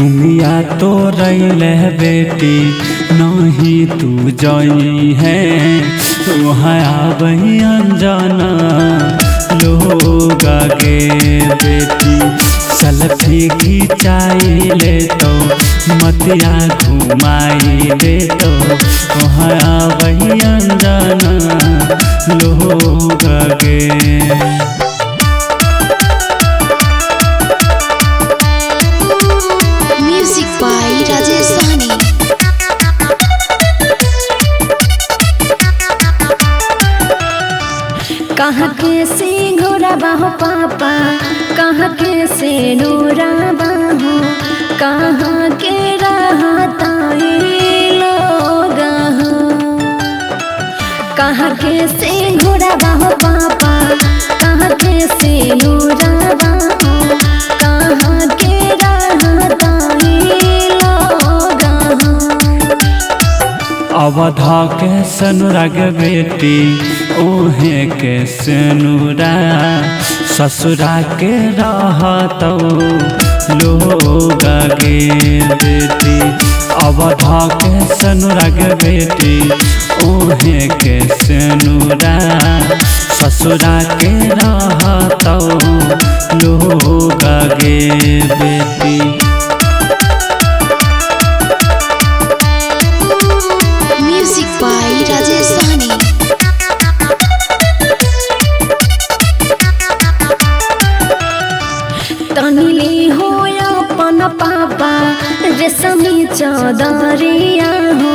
मुंगिया तो रैले बेटी नहीं तू जाई है, वहाँ आबही अनजाना लोग गे बेटी। सल्फी खिंचाई ले तो मतिया घुमाई ले तो, वहाँ आबही अनजाना लोग गे। Music by Rajesh Sahni. कहाँ के से घोड़ा बाहो पापा, कहाँ के से नूरा बाहो, कहाँ के रहता लोग हो। कहाँ के से घोड़ा बाहो पापा, कहाँ के से नूरा बाहो, कहाँ के रहता लोग हो। अवधा के सनुराग बेटी ओहे के सनुरा, ससुरा के रहत लोग गे बेटी। अवधा के सनुराग बेटी ओहे के सनुरा, ससुरा के रहत लोग गे बेटी। Music by Rajesh Sahni. तनिले हो अपन पापा रेशमी चदरिया हो,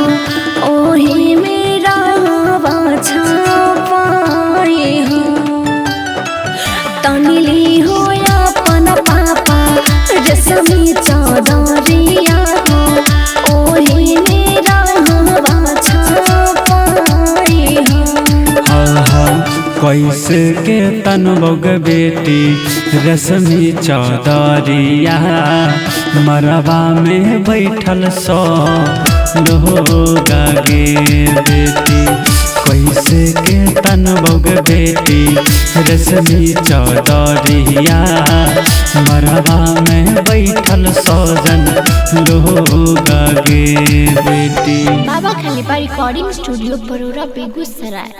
ओही मेरा छापाए हो। तनिले हो अपन पापा रेशमी चदरिया हो, ओही मेरा छापाए हो। कैसे के तनबोग बेटी रश्मि चौधरिया, मरबा में बैठल सो लोग गे बेटी। कैसे के तनबोग बेटी रश्मि चौधरिया, मरबा में बैठल सौजन लोग गे बेटी। बाबा खलीफा रिकॉर्डिंग स्टूडियो बरोरा बेगूसराय।